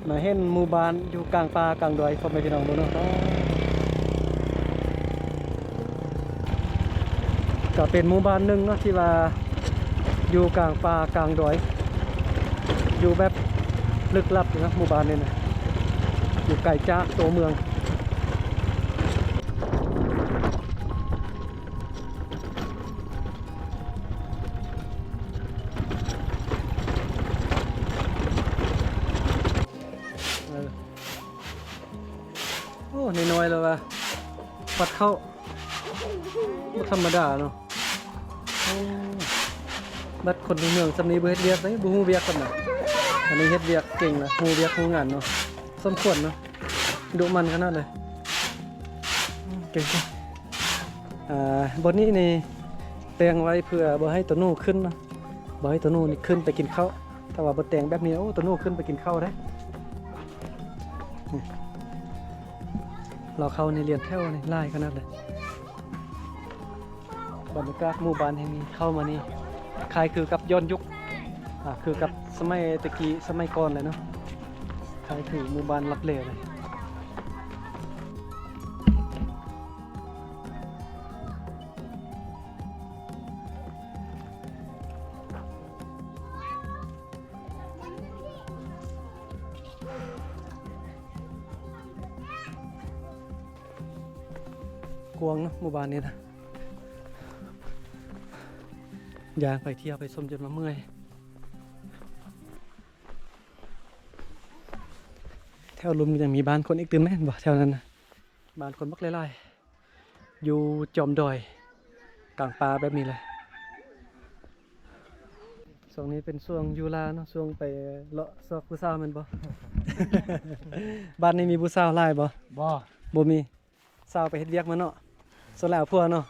ມາເຫັນໝູ່ບ້ານຢູ່ກາງປ່າກາງດອຍ ພໍ່ແມ່ພີ່ນ້ອງເບິ່ງເນາະ. ກໍເປັນໝູ່ບ້ານໜຶ່ງເນາະ ທີ່ວ່າຢູ່ກາງປ່າກາງດອຍ ຢູ່ແບບລຶກລັບເນາະ ໝູ່ບ້ານນີ້ນະ ຢູ່ໄກຈາກຕົວເມືອງ. ເອີ ໂອ້ ນ້ອຍໆ ແລ້ວວ່າ ປັດເຂົ້າ ບໍ່ທຳມະດາເນາະ. ໂອ້ ບັດຄົນໃນເມືອງສ່ຳນີ້ບໍ່ເຮັດວຽກເດ້ ບໍ່ຮູ້ວຽກສ່ຳນະ. ອັນນີ້ເຮັດວຽກເກັ່ງນະ ຮູ້ວຽກຮູ້ງານເນາະ ສົມຄວນເນາະ ດຸໝັ່ນຂະໜາດເລີຍ ເກັ່ງ. ອ່າ ບ່ອນນີ້ນີ້ແຕ່ງໄວ້ເພື່ອບໍ່ໃຫ້ໂຕໂນ້ຂຶ້ນເນາະ ບໍ່ໃຫ້ໂຕໂນ້ນີ້ຂຶ້ນໄປກິນເຂົ້າ. ຖ້າວ່າບໍ່ແຕ່ງແບບນີ້ ໂອ້ ໂຕໂນ້ຂຶ້ນໄປກິນເຂົ້າເດ້. ເຮົາເຂົ້າໃນລຽນແຖວນີ້ຫຼາຍຂະໜາດເລີຍ. ບັນຍາກາດໝູ່ບ້ານແຫ່ງນີ້ ເຂົ້າມານີ້ຄ້າຍຄືກັບຍ້ອນຍຸກ ອ່າ ຄືກັບສະໄໝແຕ່ກີ້ ສະໄໝກ່ອນເລີຍເນາະ ຄ້າຍຄືໝູ່ບ້ານລັບແລເລີຍ. ກວ້າງເນາະ ໝູ່ບ້ານນີ້ນະ ຍ່າງໄປທ່ຽວໄປຊົມຈົນວ່າເມື່ອຍ. ແຖວລຸ່ມຍັງມີບ້ານຄົນອີກຕື່ມແມ່ນບໍ່ ແຖວນັ້ນນະ ບ້ານຄົນບັກຫຼາຍໆ ຢູ່ຈອມດອຍກາງປ່າແບບນີ້ແຫຼະ. ຊ່ວງນີ້ເປັນຊ່ວງຢູ່ລາວເນາະ ຊ່ວງໄປເລາະຊອກຜູ້ສາວແມ່ນບໍ່? ບ້ານນີ້ມີຜູ້ສາວຫຼາຍບໍ່? ບໍ່ ບໍ່ມີ. ສາວໄປເຮັດວຽກມາເນາະ ສ່ວນຫຼາຍເອົາຜົວເນາະ.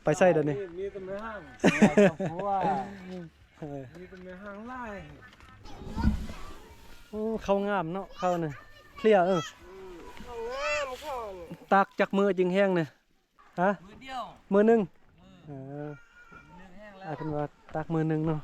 ໄປໃສດຽວນີ້? ມີແຕ່ແມ່ຮ້າງ ເອົາຜົວ ເອີ ມີແຕ່ແມ່ຮ້າງຫຼາຍ. ໂອ້ ເຂົ້າງາມເນາະ ເຂົ້ານີ້ເພຍ. ເອີ ເຂົ້າງາມ ເຂົ້ານີ້ ຕາກຈັກມື້ຈຶ່ງແຫ້ງນີ້? ຮະ? ມື້ດຽວ ມື້ໜຶ່ງ. ເອີ ມື້ໜຶ່ງແຫ້ງແລ້ວ ອາ ເພິ່ນວ່າຕາກມື້ໜຶ່ງເນາະ.